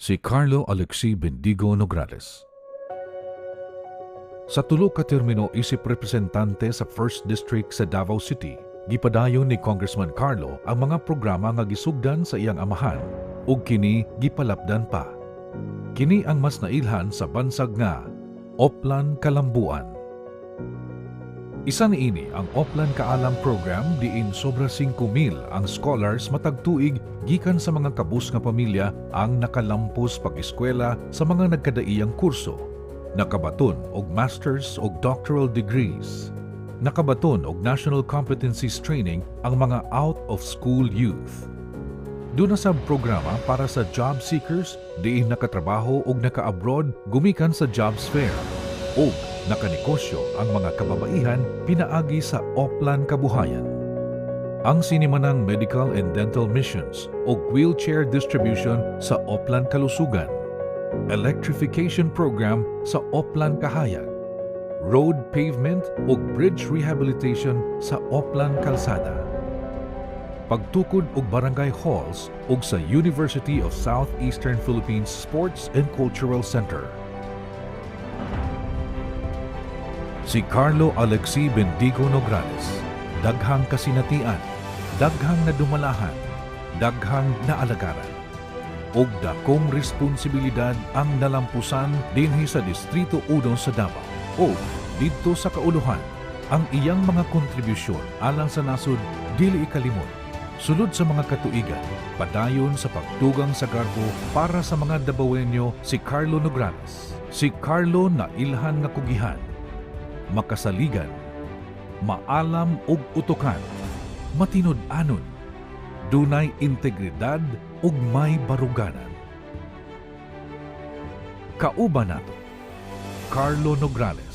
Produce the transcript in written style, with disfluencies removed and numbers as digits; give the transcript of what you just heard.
Si Carlo Alexi Bendigo Nograles. Sa tulo ka termino isip representante sa 1st District sa Davao City, gipadayon ni Congressman Carlo ang mga programa nga gisugdan sa iyang amahan ug kini gipalapdan pa. Kini ang mas nailhan sa bansag nga Oplan Kalambuan. Isa niini ang Oplan Kaalam Program diin sobra 5,000 ang scholars matag tuig gikan sa mga kabus nga pamilya ang nakalampos pag-eskwela sa mga nagkadaiyang kurso, nakabaton og masters og doctoral degrees, nakabaton og national competencies training ang mga out-of-school youth. Duna sa programa para sa job seekers diin nakatrabaho og naka-abroad gumikan sa jobs fair ug nakanegosyo ang mga kababaihan pinaagi sa Oplan Kabuhayan. Ang sinimanang medical and dental missions ug wheelchair distribution sa Oplan Kalusugan. Electrification program sa Oplan Kahayag. Road pavement ug bridge rehabilitation sa Oplan Kalsada. Pagtukod og barangay halls ug sa University of Southeastern Philippines Sports and Cultural Center. Si Carlo Alexi Bendigo Nograles, daghang kasinatian, daghang nadumalahan, daghang naalagaran. Ug dakong responsibilidad ang nalampusan dinhi sa Distrito 1 sa Davao o didto sa Kauluhan. Ang iyang mga kontribusyon alang sa nasod dili ikalimot. Sulod sa mga katuigan, padayon sa pagdugang sa garbo para sa mga Dabawenyo si Carlo Nograles. Si Carlo na ilhan nga kugihan, makasaligan, maalam ug utukan, matinud-anon, dunay integridad ug may baruganan. Kauban nato, Carlo Nograles.